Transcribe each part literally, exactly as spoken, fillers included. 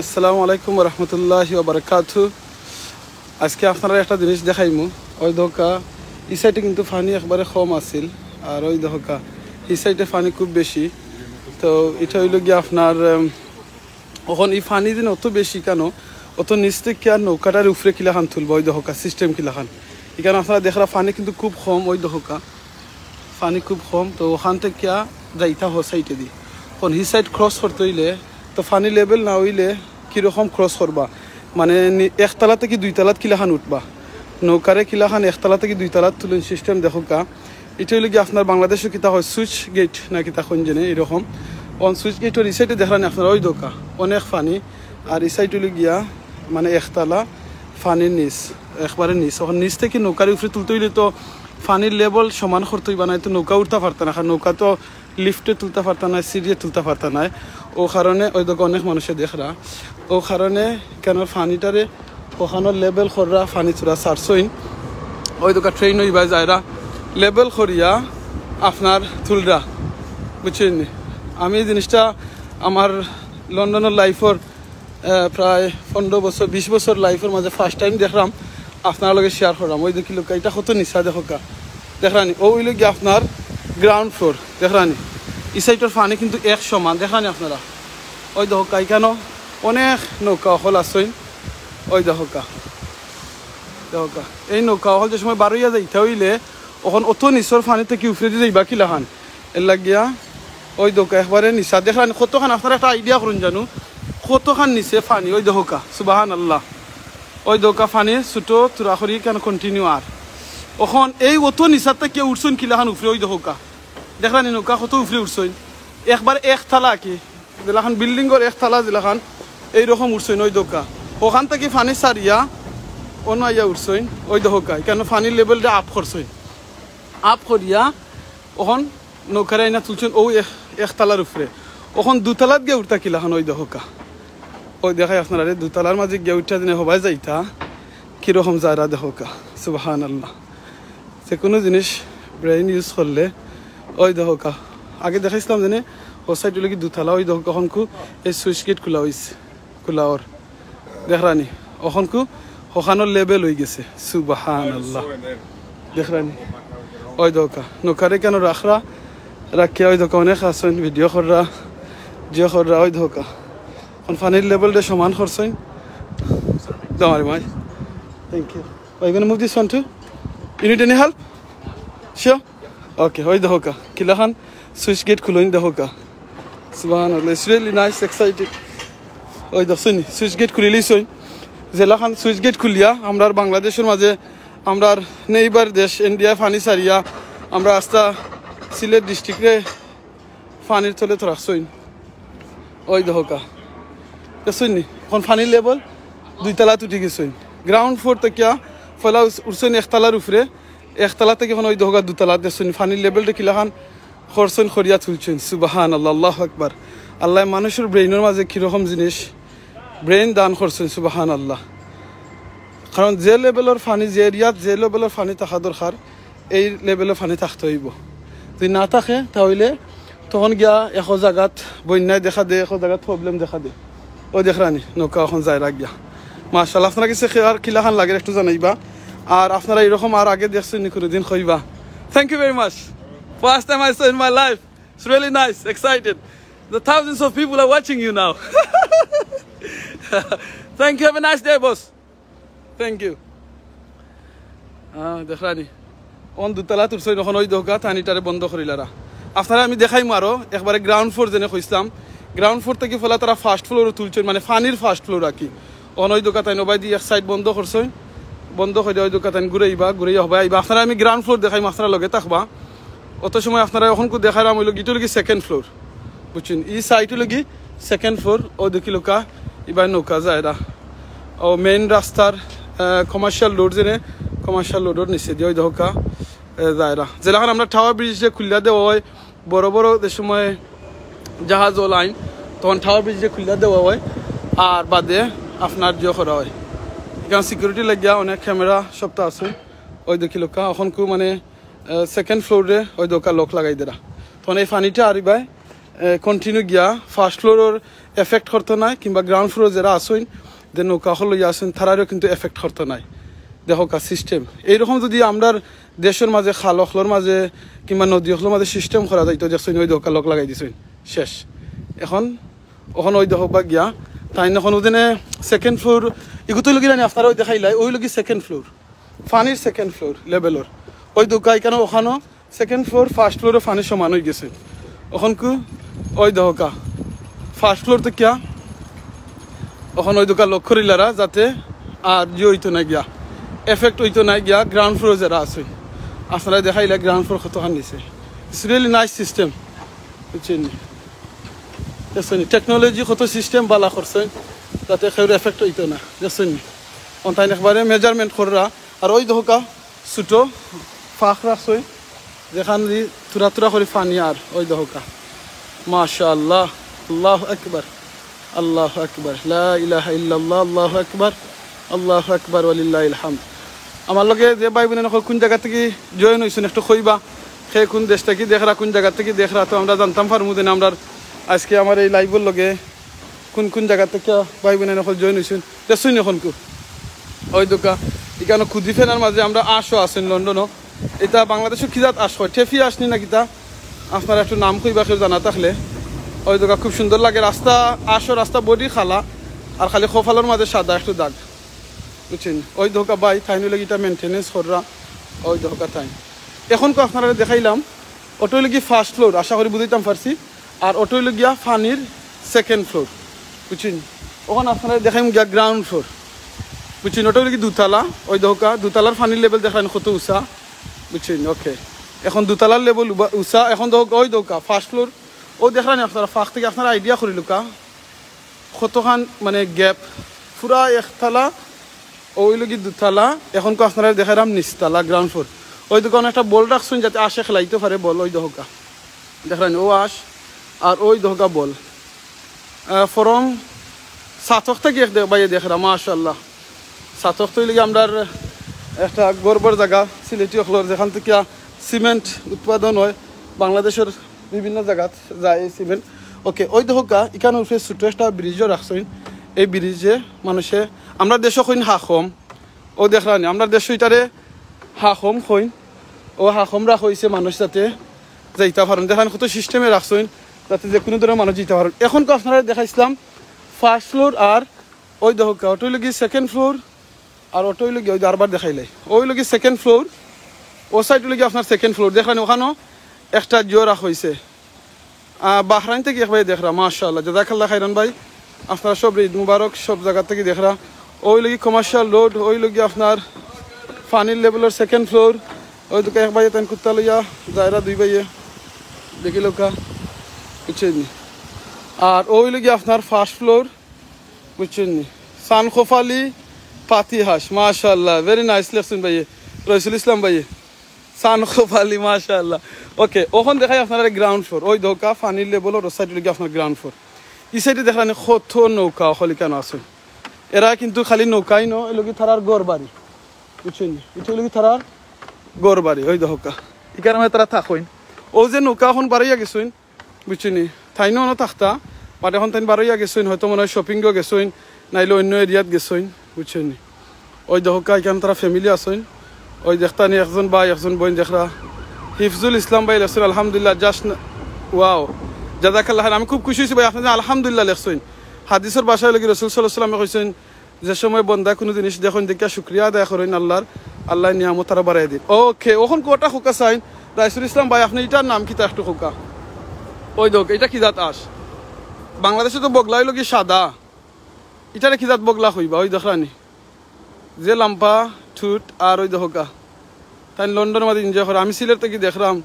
আসসালামু আলাইকুম ওয়া রাহমাতুল্লাহি ওয়া বারাকাতু। আজকে আপনারারে একটা জিনিস দেখাইমু। ওই দেখউক্কা, ই সাইডে কিন্তু পানি একবারে কম আছিল, আর ওই দেখউক্কা, ই সাইডে পানি খুব বেশি। তো ইটা অইলো গিয়া আপনার, উম, অখন ই পানি যেন অত বেশি কেনে, অত নিচ থাকি আর নৌকাটার উপরে কিলাখান তুলবা, ওই দেখউক্কা, সিস্টেম কিলাখান। ইখান আপনারা দেখরা পানি কিন্তু খুব কম, ওই দেখউক্কা, পানি খুব কম। তো অখান থাকি যাইতা হ সাইডেদি, অখন হি সাইড ক্রস করতে অইলে তো পানি লেভেল না অইলে কিরকম ক্রস করবা, মানে নি-, একতলা থাকি দুইতলাত কিলাখান উঠবা, নৌকারে কিলাখান একতলা থাকি দুইতলাত তুলইন, সিস্টেম দেখউক্কা। ইটা অইলো গিয়া আপনার বাংলাদেশো কিতা কয়, সুইচ গেট না কিতা কইন যেন, এরকম। অখন সুইচ গেটর ই সাইডে দেখরা নি আপনারা, ওই দেখউক্কা, অনেক পানি, আর ই সাইড অইলো গিয়া মানে একতলা, পানির নিচ, একবারে নিচ। অখন নিচ থাকি নৌকারে উপরে তুলতে অইলে তো পানির লেভেল সমান করতে অইবা, নাইলে তো নৌকা উঠতা পারতা না, কারণ নৌকা তো লিফটে তুলতা পারতা নায়, সিঁড়িয়ে তুলতা পারতা নায়। ও কারণে ওই দেখউক্কা অনেক মানুষে দেখরা, ও কারণে কেনে পানিটারে অখানো লেভেল কররা, পানি থুড়া ছাড়ছইন। ওই দেখউক্কা ট্রেন ওই বায় যাইরা লেভেল করিয়া আপনার তুলরা, বুঝছইন নি? আমি এই জিনিসটা আমার লন্ডনর লাইফর, আহ, প্রায় পনেরো বছর, বিশ বছর লাইফর মাঝে ফার্স্ট টাইম দেখরাম, আপনারার লগে শেয়ার কররাম। ওই দেখিলাউক্কা, ইটা কত নিচা দেখউক্কা, দেখরা নি? ও অইলো গিয়া আপনার গ্রাউন্ড ফ্লোর, দেখরা নি? ই সাইডর পানি কিন্তু এক সমান, দেখরা নি আপনারা? ওই দেখউক্কা, ইখানো অনেক নৌকা অকল আছইন। ওই দেখউক্কা, দেখউক্কা, এই নৌকা অকল যে সময় বারইয়া যাইতা অইলে, অখন অত নিচর পানি থাকি উপরেদি যাইবা কিলাখান? এর লাগিয়া ওই দেখউক্কা একবারে নিচা। দেখরা নি কতখান, আপনারা একটা আইডিয়া করইন জানু, কতখান নিচে পানি। ওই দেখউক্কা, সুবহানাল্লাহ। ওই দেখউক্কা পানি ছোট থুড়া করি কেনে কন্টিনিউ আর। অখন এই অত নিচার থাকি উঠছইন কিলাখান উপরে, ওই দেখউক্কা। দেখরা নি নৌকা কত উপরে উঠছইন, একবারে একতলা কি, যেলাখান বিল্ডিংর একতলা যেলাখান, এইরকম উঠছইন, ওই দেখউক্কা। অখান থাকি পানি ছাড়িয়া অনো আইয়া উঠছইন, ওই দেখউক্কা। কেনে পানির লেভেলটা আপ করছইন, আপ করিয়া অখন নৌকারে আইনা তুলছইন অউ এক-, একতলার উপরে। অখন দুতলাত গিয়া উঠতা কিলাখান, ওই দেখউক্কা। ওই দেখাই আপনারারে, দুতলার মাঝে গিয়া উঠতা যেন হবায় যাইতা, কিরকম যাইরা দেখউক্কা। সুবহানাল্লাহ। যেকুনু জিনিস ব্রেইন ইউজ করলে, ওই দেখউক্কা। আগে দেখাইছলাম যেন ও সাইড অইলো গি দুতলা, ওই দেখউক্কা, অখনকু এই সুইচ গেট খুলা অইছে, খুলা অর। দেখরা নি, অখনকু অখানোর লেভেল অইগেছে। সুবহানাল্লাহ। দেখরা নি, ওই দেখউক্কা, নৌকারে কেনে রাখরা, রাখিয়া ওই দেখউক্কা অনেক আছইন, ভিডিও কররা, জিও কররা, ওই দেখউক্কা। অখন পানির লেভেলটা সমান করছইন। Don't worry, mate. Thank you. Are you gonna move this one too? You need any help? Sure? ওকে, ওই দেখউক্কা, কিলাখান সুইচ গেট খুলইন দেখউক্কা। সুবহানাল্লাহ, it's really nice, excited. ওই দেখছইন নি, সুইচ গেট খুলিলিছইন। যেলাখান সুইচ গেট খুলিয়া আমরার বাংলাদেশর মাঝে, আমরার নেইবার দেশ ইন্ডিয়ায় পানি ছাড়িয়া, আমরা আস্তা সিলেট ডিস্ট্রিক্টরে পানির তলে তো রাখছইন। ওই দেখউক্কা, দেখছইন নি, অখন পানির লেভেল দুইতলাত উঠি গেছইন। গ্রাউন্ড ফ্লোর থাকিয়া পয়লা উঠছইন একতলার উপরে, একতলা থাকি অখন ওই দেখউক্কা দুতলাত, দেখছইন নি, পানির লেভেলটা কিলাখান করছইন, করিয়া তুলছইন। সুবহানাল্লাহ, আল্লাহু আকবার। আল্লায় মানুষর ব্রেইনর মাঝে কিরকম জিনিস, ব্রেইন দান করছইন, সুবহানাল্লাহ। কারণ যে লেভেলর পানি, যে এরিয়াত যে লেভেলর পানি থাকা দরকার, এই লেভেলর পানি থাকতে অইবো। যদি না থাকে, তা অইলে তখন গিয়া একো জাগাত বন্যায় দেখা দেয়, একো জাগাত প্রবলেম দেখা দেয়। ওই দেখরা নি, নৌকা অখন যাইরা গিয়া। মাশাআল্লাহ, আপনারার গেছে আর কিলাখান লাগের একটু জানাইবা। আর আপনারা এরকম আর আগে দেখছইন নি কুনুদিন, কইবা। Thank you very much. First time I saw in my life. It's really nice, excited. The thousands of people are watching you now. Thank you. Have a nice day, boss. Thank you. আহ, দেখরা নি। অন দুতলাত উঠছইন, অখন ওই দেখউক্কা, তাইন ইটারে বন্ধ করিলারা। আপনারারে আমি দেখাইমু আরো, একবারে গ্রাউন্ড ফ্লোর যেনে কইছলাম। গ্রাউন্ড ফ্লোর থাকি পয়লা তারা ফার্স্ট ফ্লোরো তুলছইন, মানে পানির ফার্স্ট ফ্লোর আর কি। অখন ওই দেখউক্কা তাইন ওবায়দি এক সাইড বন্ধ করছইন, বন্ধ করি ওই দেখউক্কা তাইন ঘুরাইবা, ঘুরাইয়া হবায় আইবা। আপনারারে আমি গ্রাউন্ড ফ্লোর দেখাইমু, আপনারা লগে থাকবা। অত সময় আপনারারে অখনকু দেখাইরাম অইলো গি, ইটা অইলো গি সেকেন্ড ফ্লোর। বুঝছইন? ই সাইড অইলো গি সেকেন্ড ফ্লোর, অউ দেখিলাউক্কা, ইবায় নৌকা যাইরা। অউ মেইন রাস্তার, আহ, কমার্শিয়াল রোড যেনে, কমার্শিয়াল রোডর নিচেদি অউ দেখউক্কা, আহ, যাইরা। যেলাখান আমরা টাওয়ার ব্রিজরে খুলিয়া দেওয়া অয়, বড় বড় যে সময় জাহাজ অলাইন, তখন টাওয়ার ব্রিজরে খুলিয়া দেওয়া অয়, আর বাদে আপনার জিও করা অয়। ইখান সিকিউরিটি লাগিয়া অনেক ক্যামেরা সবতা আছে। অউ দেখিলাউক্কা, অখনকু মানে, আহ, সেকেন্ড ফ্লোরে অউ দেখউক্কা লক লাগাই দেরা। তখন এই পানিটা আর ইবায় কন্টিনিউ গিয়া ফার্স্ট ফ্লোরর এফেক্ট করতো নায়, কিংবা গ্রাউন্ড ফ্লোর যেরা আছইন, যে নৌকা অকল লইয়া আছইন, তারারও কিন্তু এফেক্ট করতো নায়। দেখউক্কা সিস্টেম এইরকম যদি আমরার দেশর মাঝে খাল অকলর মাঝে কিংবা নদী অকলর মাঝে সিস্টেম করা যাইতো, দেখছইন ওই দেখউক্কা লক লাগাই দিছইন, শেষ। এখন অখন ওই দেখউক্কা গিয়া, তাইন অখন ওদিনে সেকেন্ড ফ্লোর, ইগু তো লগি জানি আপনারা ওই দেখাইলাই, ওই লগি সেকেন্ড ফ্লোর, পানির সেকেন্ড ফ্লোর লেভেলর। ওই দেখউক্কা ইখানো অখানো সেকেন্ড ফ্লোর ফার্স্ট ফ্লোরও পানি সমান অই গেছে। অখনকু ওই দেখউক্কা ফার্স্ট ফ্লোর তো কিয়া, অখন ওই দেখউক্কা লক্ষ্য করিলারা যাতে আর যে অইতো না গিয়া, এফেক্ট অইতো না গিয়া গ্রাউন্ড ফ্লোর যেরা আছে। আপনারা দেখাইলা গ্রাউন্ড ফ্লোর কতখান নিচে। It's really nice system, বুঝছইন নি? দেখছইন নি? টেকনোলজি কত সিস্টেম বালা করছইন, যাতে কেউর এফেক্ট অইতো না, দেখছইন নি? অন তাইন একবারে মেজারমেন্ট কররা। আর ওই দেখউক্কা ছোট ফাঁক রাখছইন, যেখান দি থুড়া থুড়া করি পানি আর ওই দেখউক্কা। মাশাআল্লাহ, আল্লাহু আকবার, আল্লাহু আকবার, লা ইলাহা ইল্লাল্লাহ, আল্লাহু আকবার, আল্লাহু আকবার, ওয়ালিল্লাহিল হামদ। আমার লগে যে ভাই বোন অকল কোন জাগা থাকি জয়েন অইছইন একটু কইবা, কে কোন দেশ থাকি দেখরা, কোন জাগা থাকি দেখরা, তো আমরা জানতাম পারমু যে আমরার আজকে আমার এই লাইভর লগে কোন কোন জাগা থাকি ভাই বোন অকল জয়েন অইছইন। দেখছইন নি অখনকু? ওই দেখউক্কা, ইখানো কুদি ফেনার মাঝে আমরার আঁশও আছইন লন্ডনও। ইটা বাংলাদেশো কি জাত আঁশ কয়? টেফি আঁশ নি না কিতা? আপনারা একটু নাম কইবা কেউ জানা থাকলে। ওই দেখউক্কা খুব সুন্দর লাগে রাস্তা, আঁশর রাস্তা বডি কালা, আর খালি কপালর মাঝে সাদা একটু দাগ, বুঝছইন? ওই দেখউক্কা ভাই, তাইন অইলো গি ইটা মেইনটেনেন্স কররা। ওই দেখউক্কা তাইন। অখনকু আপনারারে দেখাইলাম, ওটা অইলো গি ফার্স্ট ফ্লোর, আশা করি বুঝাইতাম পারছি। আর ওটা অইলো গিয়া পানির সেকেন্ড ফ্লোর, বুঝছইন? অখন আপনারারে দেখাইমু গিয়া গ্রাউন্ড ফ্লোর, বুঝছইন? ওটা অইলো গি দুতলা, ওই দেখউক্কা দুতলার পানির লেভেল দেখরা নি কত উঁচা, বুঝছইন? ওকে, অখন দুতলার লেভেল উঁচা, অখন দেখউক্কা, ওই দেখউক্কা ফার্স্ট ফ্লোর, ও দেখরা নি আপনারা ফাঁক থাকি আপনারা আইডিয়া করিলাউক্কা। কতখান মানে গ্যাপ, পুরা একতলা, ওই লগি দুতলা, অখনকু আপনারারে দেখাইরাম নিচতলা, গ্রাউন্ড ফ্লোর। ওই দেখউক্কা একটা বল রাখছইন যাতে আঁশে খেলাইতো পারে বল, ওই দেখউক্কা। দেখরা নি, ও আঁশ, আর ওই দেখউক্কা বল। আহ, ফরম সাতক থাকি এক দে-, ভাইয়ে দেখরা, মাশাআল্লাহ। সাতক তো অইলো গি আমরার একটা গর্বর জাগা, সিলেটি অকলর, যেখান থাকি সিমেন্ট উৎপাদন হয় বাংলাদেশর বিভিন্ন জাগাত যায় এই সিমেন্ট। ওকে, ওই দেখউক্কা, ইখান উপরে ছোট একটা ব্রিজও রাখছইন। এই ব্রিজে মানুষে, আমরার দেশো কইন হাখম, ও দেখরা নি, আমরার দেশো ইটারে হাখম কইন। ও হাখম রাখা অইছে মানুষ যাতে যাইতা পারইন। দেখরা নি কত সিস্টেমে রাখছইন যাতে যে কোনো ধরনের মানুষ যাইতা পারইন। অখনকু আপনারারে দেখাইছলাম ফার্স্ট ফ্লোর আর ওই দেখউক্কা, ওটা অইলো গি সেকেন্ড ফ্লোর, আর ওটা অইলো গি ওই যে আরবার দেখাইলাই, ওই অইলো গি সেকেন্ড ফ্লোর, ও সাইড অইলো গি আপনার সেকেন্ড ফ্লোর। দেখরা নি অখানো একটা জিও রাখা অইছে। আহ, বাহরাইন থাকি এক ভাইয়ে দেখরা, মাশাআল্লাহ, জাযাকাল্লাহ খাইরান ভাই, আপনারা সবরে ঈদ মুবারক, সব জাগা থাকি দেখরা। ওই অইলো গি কমার্শিয়াল রোড, ওই অইলো গি আপনার পানির লেভেলর সেকেন্ড ফ্লোর, ওই দেখউক্কা এক ভাইয়ে তাইন কুত্তা লইয়া যাইরা দুই ভাইয়ে, দেখিলাউক্কা, বুঝছইন নি? আর ওই অইলো গি আপনার ফার্স্ট ফ্লোর, বুঝছইন নি? সানখোফ আলী পাতিহাস, মাশাআল্লাহ, ভেরি নাইস লেখছইন ভাইয়ে, রইসুল ইসলাম ভাইয়ে। সানখোফ আলী, মাশাআল্লাহ। ওকে, অখন দেখাই আপনারারে গ্রাউন্ড ফ্লোর। ওই দেখউক্কা, পানির লেভেলর ও সাইড অইলো গি আপনার গ্রাউন্ড ফ্লোর। ই সাইডে দেখরা নি কত নৌকা অকল ইখানো আছে। এরা কিন্তু খালি নৌকাই নয়, অইলো গি তারার ঘর বাড়ি। বুঝছইন নি? ইটা অইলো গি তারার ঘর বাড়ি, ওই দেখউক্কা। ইখানো তারা থাকইন। ও যে নৌকা অখন বারইয়া গেছইন, বুঝছইন নি? তাইনও অনো থাকতা, but অখন তাইন বারইয়া গেছইন, হয়তো মনে হয় শপিংও গেছইন, নাইলে অন্য এরিয়াত গেছইন, বুঝছইন নি? ওই দেখউক্কা, ইখান তারা ফ্যামিলি আছইন। ওই দেখতা নি একজন ভাই, একজন বইন দেখরা। হিফজুল ইসলাম ভাই লেখছইন, আলহামদুলিল্লাহ, just wow। জাযাকাল্লাহ খাইর। আমি খুব খুশি অইছি ভাই, আপনে যে আলহামদুলিল্লাহ লেখছইন। হাদিসর ভাষায় অইলো গি রসুল সাল্লাল্লাহু আলাইহি ওয়াসাল্লামে কইছইন, যে সময় বন্দায় কুনু জিনিস দেখইন, দেখিয়া শুকরিয়া আদায় করইন আল্লাহর, আল্লায় নিয়ামত তারা বাড়াই দিন। ওকে, অখন কথা কউক্কা চাইন, রাইসুল ইসলাম ভাই, আপনে ইটার নাম কিতা একটু কউক্কা? ওই দেখউক্কা, ইটা কি জাত আঁশ? বাংলাদেশো তো বগলা অইলো গি সাদা, ইটারে কি জাত বগলা কইবা? ওই দেখরা নি, যে লাম্বা ঠুট আর ওই দেখউক্কা। তাইন লন্ডনর মাঝে এনজয় কররা। আমি সিলেট থাকি দেখরাম।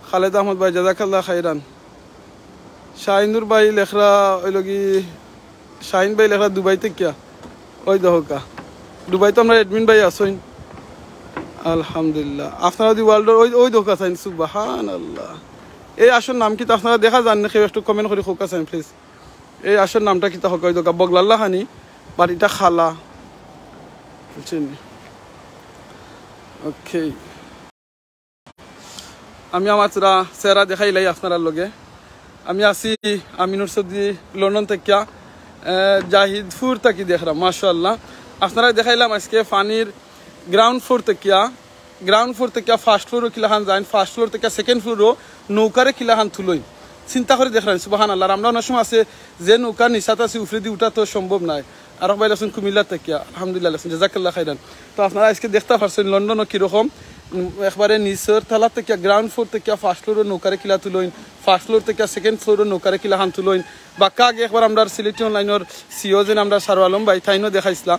খালেদ আহমদ ভাই, জাযাকাল্লাহ খাইরান। শাহিনুর ভাই লেখরা, অইলো গি, শাহিন ভাই লেখরা দুবাই থাকিয়া। ওই দেখউক্কা। দুবাই তো আমরার অ্যাডমিন ভাই আছইন। আলহামদুলিল্লাহ। আপনারা যদি ওয়ার্ল্ডর ওই, ওই দেখউক্কা চাইন, সুবহানাল্লাহ। এই আঁশর নাম কিতা আপনারা দেখা যার নি, কেউ একটু কমেন্ট করি কউক্কা চাইন, প্লিজ। এই আঁশর নামটা কিতা কউক্কা? ওই দেখউক্কা, বগলার লাখানি, but ইটা কালা। বুঝছইন নি? ওকে। আমি আমার চেহারা, চেহারা দেখাইলাই আপনারার লগে। আমি আছি আমিনুর চৌধুরী, লন্ডন থাকিয়া। আহ, জাহিদপুর থাকি দেখরাম, মাশাআল্লাহ। আপনারারে দেখাইলাম আজকে পানির গ্রাউন্ড ফ্লোর থাকিয়া, গ্রাউন্ড ফ্লোর থাকিয়া ফার্স্ট ফ্লোরো কিলাখান যাইন, ফার্স্ট ফ্লোর থাকিয়া সেকেন্ড ফ্লোরো নৌকারে কিলাখান তুলইন। চিন্তা করি দেখরাম, সুবহানাল্লাহ। আর আমরা অনেক সময় আছে যে নৌকার নিচাত আছে, উপরেদি উঠা তো সম্ভব নায়। আর ভাই আছেন কুমিল্লা থাকিয়া, আলহামদুলিল্লাহ আছেন, জাজাকাল্লাহ খাইরান। তো আপনারা আজকে দেখতা পারছেন লন্ডনো কিরকম, উম, একবারে নিচর তালা থাকিয়া, গ্রাউন্ড ফ্লোর থাকিয়া ফার্স্ট ফ্লোরো নৌকারে কিলা তুলইন, ফার্স্ট ফ্লোর থাকিয়া সেকেন্ড ফ্লোরো নৌকারে কিলাখান তুলইন। বাক্কা আগে একবার আমরার সিলেটি অনলাইনর সিও যেন আমরার সারু আলম ভাই, তাইনও দেখাইছলা।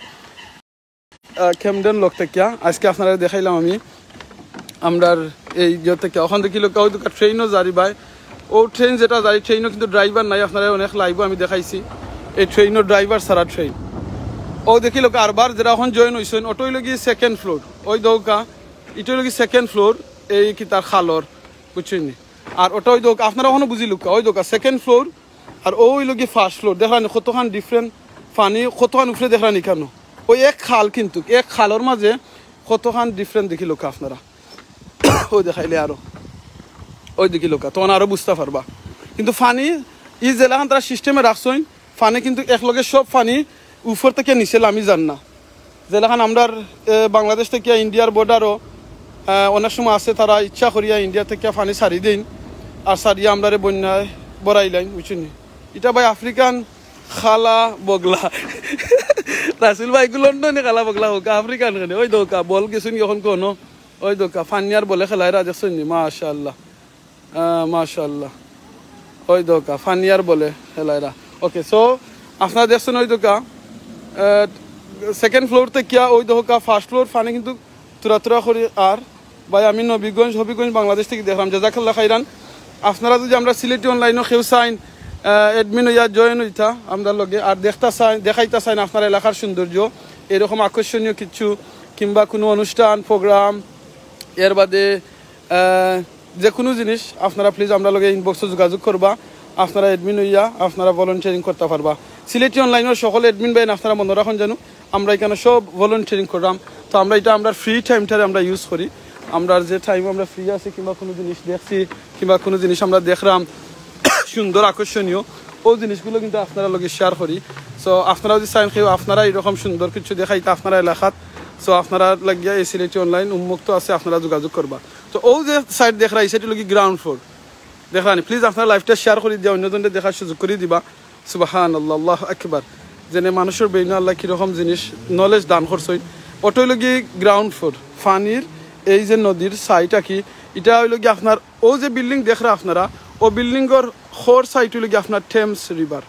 আহ, ক্যামডেন লগ থাকিয়া আজকে আপনারারে দেখাইলাম আমি আমরার এই ইয়ে থাকিয়া। ওখান থাকি লোক ওই দোকান ট্রেনও জারি ভাই, ও ট্রেন যেটা জারি, ট্রেনও কিন্তু ড্রাইভার নাই। আপনারারে অনেক লাইভও আমি দেখাইছি এই ট্রেনও ড্রাইভার ছাড়া ট্রেন। ও দেখি লোক আরবার যেটা এখন জয়েন হইছেন, ওটা হইল কি সেকেন্ড ফ্লোর, ওই দৌকা, এটা হইল কি সেকেন্ড ফ্লোর, এই কি তার খালর, বুঝছেন নি? আর ওটা ওই দৌকা, আপনারা ওখানে বুঝি লোক, ওই দৌকা সেকেন্ড ফ্লোর, আর ও হইল কি ফার্স্ট ফ্লোর। দেখলানি কতখান ডিফারেন্ট, পানি কতখান উপরে দেখলানি কেন? ওই এক খাল কিন্তু, এক খালর মাঝে কতখান ডিফারেন্ট দেখি লোক আপনারা। ওই দেখাইলে আরো, ওই দেখি লোক, তখন আরো বুঝতে পারবা। কিন্তু পানি ই যেলাখান তারা সিস্টেমে রাখছইন, পানি কিন্তু এক লগে সব পানি উপর থেকে নিচে লামি যার না। যেলাখান আমরার, এ, বাংলাদেশ থেকে ইন্ডিয়ার বর্ডারও, আহ, অনেক সময় আছে তারা ইচ্ছা করিয়া ইন্ডিয়া থেকে পানি ছাড়ি দিন, আর ছাড়িয়া আমরারে বন্যায় বড়াইলাইন, বুঝছেন নি? এটা ভাই আফ্রিকান খালা বগলা। রাসেল ভাই, এগুলো লন্ডনে খালা বগলা হোক, আফ্রিকান কেনে? ওই দৌকা, বল গেছুন এখন কোনো? ওই দৌকা, ফানিয়ার বলে খেলাইরা দেখছইন নি? মাশাআল্লাহ। আহ, মাশাআল্লাহ। ওই দৌকা, ফানিয়ার বলে খেলাইরা। ওকে, সো আপনারা দেখছেন ওই দৌকা, আহ, সেকেন্ড ফ্লোর থাকিয়া ওই দৌকা ফার্স্ট ফ্লোর পানি কিন্তু তুরা তুরা করি। আর ভাই, আমি নবীগঞ্জ, হবিগঞ্জ, বাংলাদেশ থেকে দেখলাম, জাজাকাল্লাহ খাইরান। আপনারা যদি আমরা সিলেটি অনলাইনও কেউ চাইন, আহ, অ্যাডমিন হইয়া জয়েন হইতা আমরার লগে, আর দেখতা চাইন, দেখাইতা চাইন আপনার এলাকার সৌন্দর্য, এরকম আকর্ষণীয় কিছু, কিংবা কোনো অনুষ্ঠান, প্রোগ্রাম, এর বাদে, আহ, যে কোনো জিনিস আপনারা প্লিজ আমরার লগে ইনবক্সে যোগাযোগ করবা। আপনারা অ্যাডমিন হইয়া আপনারা ভলেন্টিয়ারিং করতে পারবা। সিলেটি অনলাইনর সকল অ্যাডমিন ভাই আপনারা মনে রাখুন যেন আমরা এখানে সব ভলেন্টিয়ারিং করলাম। তো আমরা এটা আমরা ফ্রি টাইমটারে আমরা ইউজ করি। আমরা যে টাইম আমরা ফ্রি আছি কিংবা কোনো জিনিস দেখছি কিংবা কোনো জিনিস আমরা দেখলাম সুন্দর আকর্ষণীয়, ও জিনিসগুলো কিন্তু আপনারা লগে শেয়ার করি। সো আপনারা যদি চাইন কেউ আপনারা এরকম সুন্দর কিছু দেখাইতে আপনারা এলাকাত, সো আপনারা লাগিয়া এই সিলেটি অনলাইন উন্মুক্ত আছে, আপনারা যোগাযোগ করবা। তো ও যে সাইড দেখরা, এই সাইড হলো কি গ্রাউন্ড ফ্লোর, দেখরানি? প্লিজ আপনারা লাইভটা শেয়ার করি দিয়া অন্যজনকে দেখার সুযোগ করে দিবা। সুবহানাল্লাহ, আল্লাহু আকবার। যেনে মানুষের ব্রেইনো আল্লাহ কিরকম জিনিস, নলেজ দান করছইন। ওটা হইল কি গ্রাউন্ড ফ্লোর, পানির এই যে নদীর সাইড আর কি, এটা হইল কি আপনার ও যে বিল্ডিং দেখরা আপনারা, ও বিল্ডিংর হর সাইড হইল কি আপনার টেমস রিভার,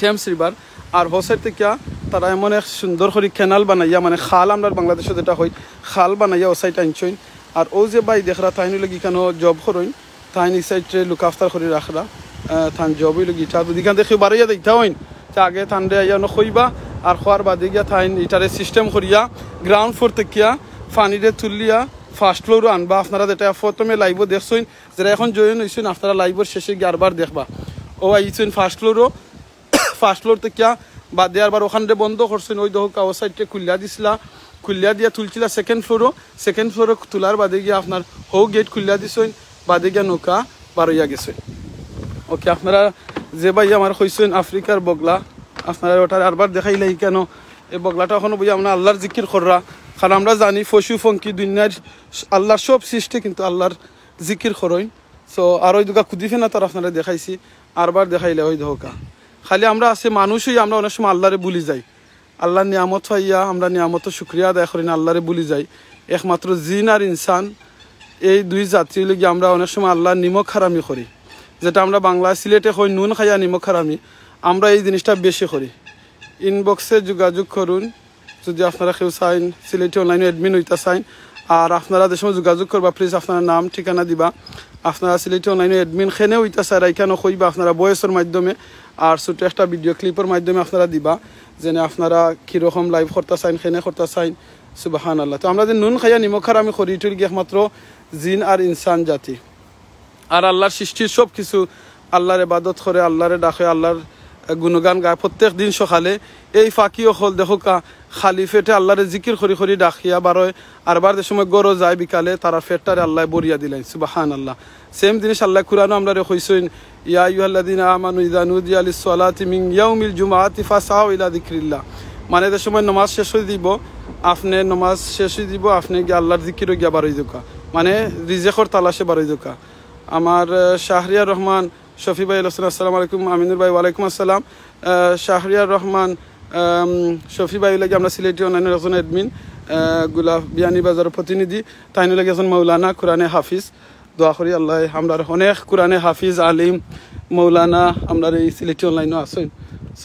টেমস রিভার। আর হো সাইড থেকে তারা এমন এক সুন্দর করে ক্যানাল বানাইয়া, মানে খাল, আমরা বাংলাদেশে যেটা হয় খাল বানাইয়া ও সাইড আনছইন। আর ও যে ভাই দেখরা, তাইন হইল কি কেন জব করইন, তাইন এই সাইডে লুক আফতার করি রাখরা। আহ, তান জব হইল গিটা, যদি কান দেখি বারইয়া দেখতা হইন, তে আগে তানরে আইয়া অনো কইবা, আর খোয়ার বাদে গিয়া তাইন ইটারে সিস্টেম করিয়া গ্রাউন্ড ফ্লোর থাকিয়া পানিরে তুলিয়া ফার্স্ট ফ্লোরও আনবা। আপনারা যেটা প্রথমে লাইভও দেখছইন, যারা এখন জয়েন হইছইন, আপনারা লাইভর শেষে গিয়া আরবার দেখবা। ও আইছইন ফার্স্ট ফ্লোরও, ফার্স্ট ফ্লোর থাকিয়া বাদে আরবার ওখানরে বন্ধ করছইন, ওই দেখো কাগজ সাইডে খুলিয়া দিছিলা, খুলিয়া দিয়া তুলছিলা সেকেন্ড ফ্লোরও, সেকেন্ড ফ্লোরও তুলার বাদে গিয়া আপনার হৌ গেট খুলিয়া দিছইন, বাদে গিয়া নৌকা বারইয়া গেছে। ওকে, আপনারা যে ভাই আমার কইছেন আফ্রিকার বগলা, আপনারা ওটার আরবার দেখাইলাই কেন? এই বগলাটা এখনো বই আমরা আল্লাহর জিকির কররা, কারণ আমরা জানি পশু পঙ্খী দুনিয়ার আল্লাহর সব সৃষ্টি কিন্তু আল্লাহর জিকির করইন। সো আর ওই দুগা কুদিফেনা তার আপনারা দেখাইছি, আরবার দেখাইলে ওই ধোকা। খালি আমরা আছে মানুষই, আমরা অনেক সময় আল্লাহরে ভুলি যাই। আল্লাহর নিয়ামত পাইয়া আমরা নিয়ামতর শুকরিয়া আদায় করি না, আল্লাহরে ভুলি যাই। একমাত্র জিন আর ইনসান, এই দুই জাতি হইলে গিয়ে আমরা অনেক সময় আল্লাহর নিমক হারামি করি, যেটা আমরা বাংলা সিলেটে কই নুন খাইয়া নিমক হারামি, আমরা এই জিনিসটা বেশি করি। ইনবক্সে যোগাযোগ করুন যদি আপনারা কেউ চাইন, সিলেটি অনলাইনে অ্যাডমিন হইতা চাইন। আর আপনারা যে সময় যোগাযোগ করবা, প্লিজ আপনারা নাম ঠিকানা দিবা। আপনারা সিলেটি অনলাইনে অ্যাডমিন খেনে হইতা চাইরা, এখানে কইবা আপনারা ভয়েসর মাধ্যমে, আর ছোট একটা ভিডিও ক্লিপর মাধ্যমে আপনারা দিবা, যেন আপনারা কিরকম লাইভ করতা চাইন, খেনে করতা চাইন। সুবহানাল্লাহ। তো আমরা যে নুন খাইয়া নিমক হারামি করি, এটা হইল গিয়ে একমাত্র জিন আর ইনসান জাতি। আর আল্লাহর সৃষ্টির সব কিছু আল্লাহর ইবাদত করে, আল্লাহরে ডাকে, আল্লাহর গুণগান গায়। প্রত্যেক দিন সকালে এই পাখি অকল দেখউক্কা খালি পেটে আল্লারে জিকির করি করি ডাকিয়া বারয়, আর বারতে সময় ঘরো যায় বিকালে, তারার পেটটারে আল্লায় ভরিয়া দিলাইন। সুবহানাল্লাহ। সেম জিনিস আল্লায় কুরআনো আমরারে কইছইন, ইয়া আইয়ুহাল্লাযীনা আমানু ইযা নুদিয়া লিস-সালাতি মিন ইয়াউমিল জুমআতি ফাসআউ ইলা যিকরিল্লাহ। মানে যে সময় নমাজ শেষ অই যিবো, আপনে নমাজ শেষ অই যিবো, আপনে গিয়া আল্লার জিকিরো গিয়া বারই যাউক্কা, মানে রিজেকর তালাশে বারই যাউক্কা। আমার, আহ, শাহরিয়ার রহমান শফি ভাই আছেন, আসসালামু আলাইকুম। আমিনুর ভাই, ওয়ালাইকুম আসসালাম। আহ, শাহরিয়ার রহমান, আম, শফি ভাই লাগি আমরা সিলেটি অনলাইনর একজন অ্যাডমিন, আহ, গুলা বিয়ানীবাজারর প্রতিনিধি। তাইন লাগি একজন মৌলানা, কোরআনে হাফিজ। দোয়া করি আল্লায় আমরার অনেক কোরআনে হাফিজ, আলিম, মৌলানা আমরার এই সিলেটি অনলাইনো আছইন।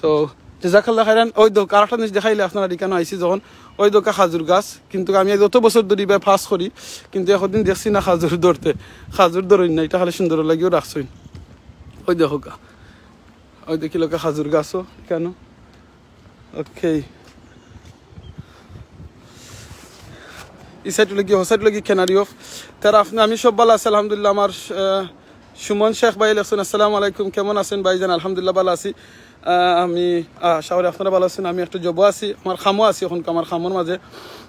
So, জাযাকাল্লাহ খাইরান। ওই দেখউক্কা, আরেকটা জিনিস দেখাইলে আপনারা এখানো আইছি যখন, ওই দেখউক্কা খাজুর গাছ, কিন্তু আমি আইজ অত বছর ধরি ভাই পাস করি, কিন্তু একদিন দেখছি না খাজুর ধরতে। খাজুর ধরইন না, ইটা খালি সুন্দর লাগিও রাখছইন। ওই দেখউক্কা, ওই দেখিলাউক্কা খাজুর গাছও এখানো। ওকে, ই সাইড লাগি, ও সাইড লাগি কেনারি অফ। তার আপনে, আমি সব ভালা আছি আলহামদুলিল্লাহ। আমার, আহ, সুমন শেখ ভাই লেখছইন, আসসালামু আলাইকুম, কেমন আছেন ভাইজান? আলহামদুলিল্লাহ ভালা আছি। আহ, আমি, আহ, আশা করি আপনারা ভালা আছইন। আমি একটু জবো আছি, আমার কামো আছি এখন, আমার কামর মাঝে।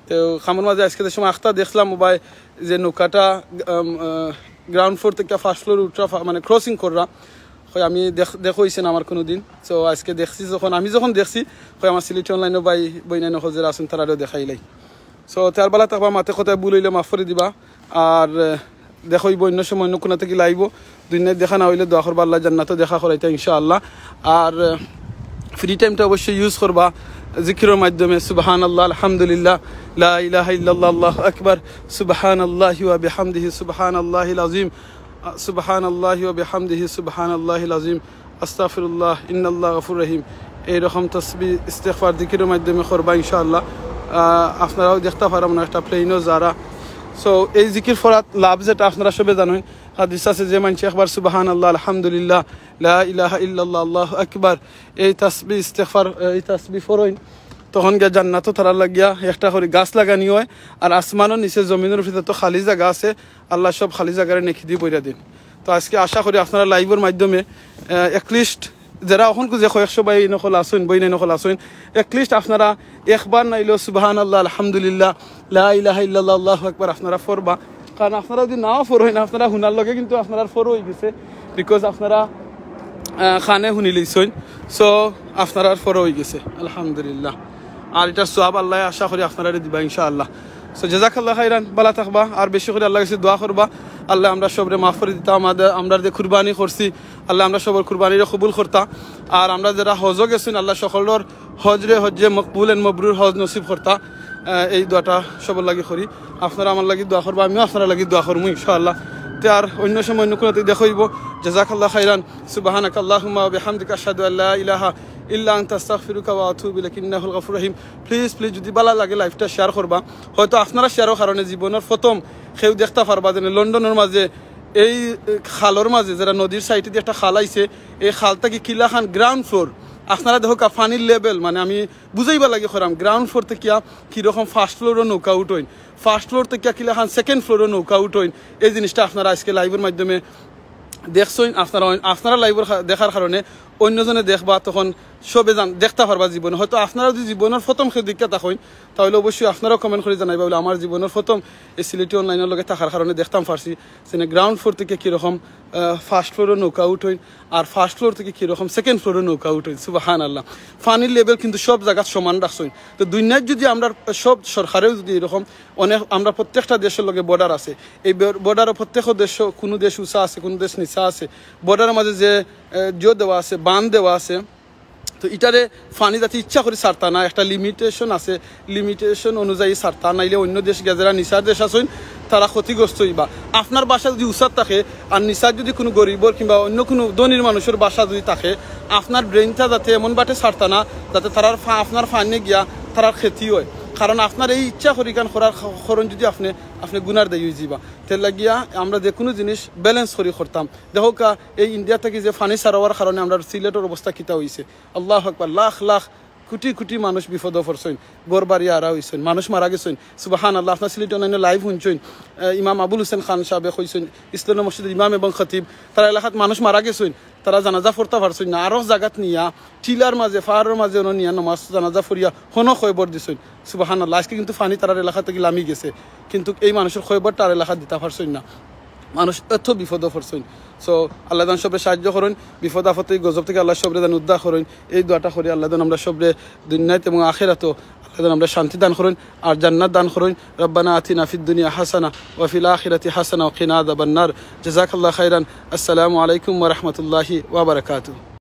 তো কামর মাঝে আইজকে যে সময় আখতা দেখলাম, ও ভাই যে নৌকাটা, আম, আহ, গ্রাউন্ড ফ্লোর থাকি ফার্স্ট ফ্লোর উঠরা ফা-, মানে ক্রসিং কররা, কই আমি দেখ-, দেখো অইছে না আমার কুনুদিন। So আইজকে দেখছি যখন, আমি যখন দেখছি, কই আমার সিলেটি অনলাইনর ভাই বইনাইন অকল যেরা আছইন তারারেও দেখাইলাই। So, তে আর ভালা থাকবা, মাতে কথায় ভুল অইলে মাফ করি দিবা। আর, আহ, দেখা অইবো অইন্য সময় অইন্য কুনা থাকি লাইভো। দুনিয়াত দেখা না অইলে দোয়া করবা আল্লায় জান্নাতো দেখা করাইতা ইনশাআল্লাহ। আর, আহ, ফ্রি টাইমটা অবশ্যই ইউজ করবা জিকিরর মাধ্যমে, সুবহানাল্লাহ, আলহামদুলিল্লাহ, লা ইলাহা ইল্লাল্লাহ, আল্লাহু আকবার, সুবহানাল্লাহি ওয়া বিহামদিহি, সুবহানাল্লাহিল আযীম, আহ, সুবহানাল্লাহি ওয়া বিহামদিহি, সুবহানাল্লাহিল আযীম। আস্তাগফিরুল্লাহ, ইন্নাল্লাহ গাফুর রহিম। এইরকম তসবি ইস্তেগফার জিকিরর মাধ্যমে করবা ইনশাআল্লাহ। আহ, আপনারাও দেখতা পারবা না একটা প্লেনও যারা। So, এই জিকির ফরাত লাভ যেটা আপনারা সবে জানইন, হাদিস আছে যে মানষে একবার সুবহানাল্লাহ, আলহামদুলিল্লাহ, লা ইলাহা ইল্লাল্লাহ, আল্লাহু আকবার, এই তসবি ইস্তেগফার, এই তসবি ফরইন, তখন গিয়া জান্নাতো তারার লাগিয়া একটা করি গাছ লাগানি অয়। আর আসমানর নিচে জমিনর ভিতরে তো খালি জাগা আছে, আল্লায় সব খালি জাগারে নেকি দি ভরিয়া দিন। তো আইজকে আশা করি আপনারা লাইভর মাধ্যমে, আহ, at least যেরা অখন খুঁজে কয়েকশো ভাইনাইন অকল আছইন, বইনাইন অকল আছইন, at least আপনারা একবার নাইলেও সুবহানাল্লাহ, আলহামদুলিল্লাহ, লা ইলাহা ইল্লাল্লাহ, আল্লাহু আকবার আপনারা ফরবা। কারণ আপনারা যদি নাও ফরইন, আপনারা হুনার লগে কিন্তু আপনারার ফরও অইগেছে, because আপনারা, আহ, কানে হুনি লইছইন। So আপনারার ফরও অইগেছে, আলহামদুলিল্লাহ। আর ইটার সওয়াব আল্লায় আশা করি আপনারারে দিবা ইনশাআল্লাহ। So জাযাকাল্লাহ খাইরান, ভালা থাকবা, আর বেশি করি আল্লার গেছে দোয়া করবা, আল্লায় আমরা সবরে মাফ করি দিতা, আমাদের, আমরা যে কুরবানি করছি, আল্লায় আমরা সবর কুরবানিরে কবুল করতা। আর আমরা যেরা হজো গেছইন, আল্লায় সকলর হজরে হজ্জে মকবুল and মবরুর হজ নসিব করতা। আহ, এই দোয়াটা সবর লাগি করি, আপনারা আমার লাগি দোয়া করবা, আমিও আপনারার লাগি দোয়া করমু ইনশাআল্লাহ। তে আর অইন্য সময় অইন্য কুনাতে দেখা অইবো। জাযাকাল্লাহ খাইরান। সুবহানাকাল্লাহুম্মা ওয়া বিহামদিকা, আশহাদু আল্লা ইলাহা ইল্লা আনতা, আস্তাগফিরুকা ওয়া আতুবু ইলাইক। ইন্নাহুল গাফুর রহিম। Please, please, যদি ভালা লাগে লাইভটা শেয়ার করবা। হয়তো আপনারা শেয়ারর কারণে জীবনর প্রথম কেউ দেখতা পারবা যে লন্ডনর মাঝে এই, এ, খালর মাঝে যেরা নদীর সাইডে দি একটা খাল আইছে, এই খাল থাকি কিলাখান গ্রাউন্ড ফ্লোর, আপনারা দেখউক্কা পানির লেভেল, মানে আমি বুঝাইবার লাগি কইরাম, গ্রাউন্ড ফ্লোর থাকিয়া কিরকম ফার্স্ট ফ্লোরো নৌকা উঠইন, ফার্স্ট ফ্লোর থাকিয়া কিলাখান সেকেন্ড ফ্লোরো নৌকা উঠইন, এই জিনিসটা আপনারা আইজকে লাইভর মাধ্যমে দেখছইন। আপনারা, আপনারা লাইভর খা-, দেখার কারণে অইন্যজনে দেখবা, তখন সবে জান-, দেখতা পারবা জীবনে। হয়তো আপনারা যদি জীবনর প্রথম কেউ দেখিয়া থাকইন, তাইলে অবশ্যই আপনারাও কমেন্ট করি জানাইবা বুলে, আমার জীবনর প্রথম এই সিলেটি অনলাইনর লগে থাকার কারণে দেখতাম পারছি যে গ্রাউন্ড ফ্লোর থাকি কিরকম, আহ, ফার্স্ট ফ্লোরো নৌকা উঠইন, আর ফার্স্ট ফ্লোর থাকি কিরকম সেকেন্ড ফ্লোরো নৌকা উঠইন। সুবহানাল্লাহ। পানির লেভেল কিন্তু সব জাগাত সমান রাখছইন। তো দুনিয়াত যদি আমরা সব সরকারেও যদি এরকম অনেক, আমরা প্রত্যেকটা দেশর লগে বর্ডার আছে, এই বর-, বর্ডারো প্রত্যেক দেশো কুনু দেশ উঁচা আছে, কুনু দেশ নিচা আছে, বর্ডারর মাঝে যে, এ, জিও দেওয়া আছে, বান দেওয়া আছে, তো ইটারে পানি যাতে ইচ্ছা করি ছাড়তা না, একটা লিমিটেশন আছে, লিমিটেশন অনুযায়ী ছাড়তা, নাইলে অইন্য দেশ গিয়া যেরা নিচার দেশ আছইন, তারা ক্ষতিগ্রস্ত অইবা। আপনার বাসা যদি উঁচাত থাকে, আর নিচাত যদি কুনু গরিবর কিংবা অইন্য কুনু ধনীর মানুষর বাসা যদি থাকে, আপনার ড্রেনটা যাতে এমন বাটে ছাড়তা না, যাতে তারার ফা-, আপনার পানি গিয়া তারার ক্ষতি অয়। কারণ আপনার এই ইচ্ছা করি কান করার খ-, খরণ যদি আপনে, আপনে গুনার দায়ী অইযিবা। তে লাগিয়া আমরা যে কুনু জিনিস ব্যালেন্স করি করতাম। দেখউক্কা, এই ইন্ডিয়া থাকি যে পানি ছাড়াওয়ার কারণে আমরার সিলেটর অবস্থা কিতা অইছে। আল্লাহু আকবার, লাখ লাখ, কুটি কুটি মানুষ বিপদো পড়ছইন, ঘর বাড়ি হারা অইছইন, মানুষ মারা গেছইন। সুবহানাল্লাহ, আপনার সিলেটি অনলাইনো লাইভ হুনছইন, আহ, ইমাম আবুল হোসেন খান সাহেবে কইছইন, ইসলামী মসজিদর ইমাম এবং খতিব, তারার এলাকাত মানুষ মারা গেছইন। তারা জানাজা পড়তা পারছইন না, আরক জাগাত নিয়া টিলার মাঝে, পাহাড়র মাঝে অনো নিয়া নমাজ জানাজা পড়িয়া হনো খয়বর দিছইন। সুবহানাল্লাহ, আজকে কিন্তু পানি তারার এলাকা থাকি লামি গেছে, কিন্তু এই মানুষর খয়বরটা আর এলাকাত দিতা পারছইন না। মানুষ এত বিপদো পড়ছইন। So আল্লাহ যেন সবরে সাহায্য করইন, বিপদ আপদ এই গজব থাকি আল্লাহ সবরে যেন উদ্ধার করইন। এই দোয়াটা করি আল্লাহ যেন আমরা সবরে দুনিয়াত এবং আখেরাতো আল্লাহ যেন আমরা শান্তি দান করইন আর জান্নাত দান করইন। ربنا آتنا في الدنيا حسنة وفي الآخرة حسنة وقنا عذاب النار. جزاك الله خيرا. السلام عليكم ورحمة الله وبركاته.